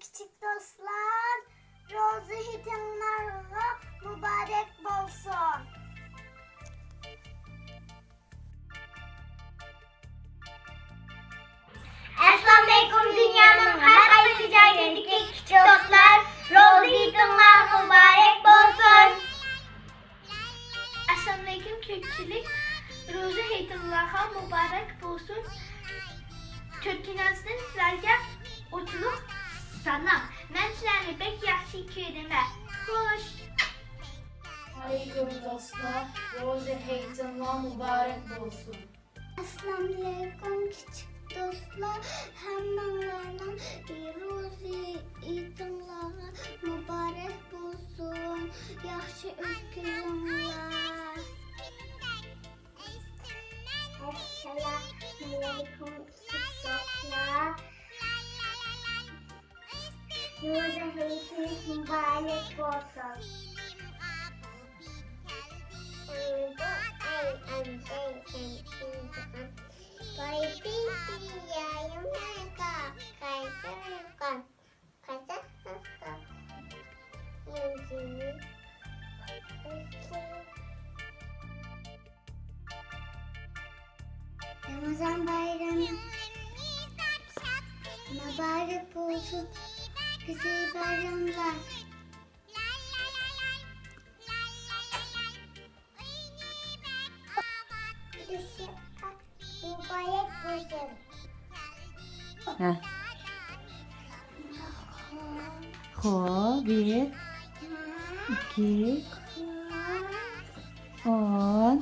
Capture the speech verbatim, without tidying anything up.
كىچىك دوستلار، روزا ھېيتىڭلارغا مۇبارەك بولسۇن! ئەسسالامۇئەلەيكۇم، دۇنيانىڭ ھەر قايسى جايلىرىدىكى كىچىك دوستلار، روزا ھېيتىڭلار مۇبارەك بولسۇن! ئەسسالامۇئەلەيكۇم كۆپچىلىك، روزا ھېيتىڭلارغا مۇبارەك بولسۇن. تۈركىنازدىن سىلەرگە ئوتلۇق سالام. مەن سىلەرنى بەك ياخشى كۆرىمەن. خوش. ئەلەيكۇم دوستلار، روزا ھېيتىڭلار مۇبارەك بولسۇن. ئەسسالامۇئەلەيكۇم كىچىك دوستلار، ھەممىڭلارنىڭ روزا ھېيتىڭلارغا مۇبارەك بولسۇن. ياخشى ئۆتكۈزۈڭلار. ئەسسالامۇئەلەيكۇم كىچىك دوستلار. روزا ھېيتىڭىز مۇبارەك بولسۇن. رامازان بايرىمى مۇبارەك بولسۇن، گۈزەل بايراملار. مۇبارەك بولسۇن. ھە. خو، بىر، ئىككى، ئون.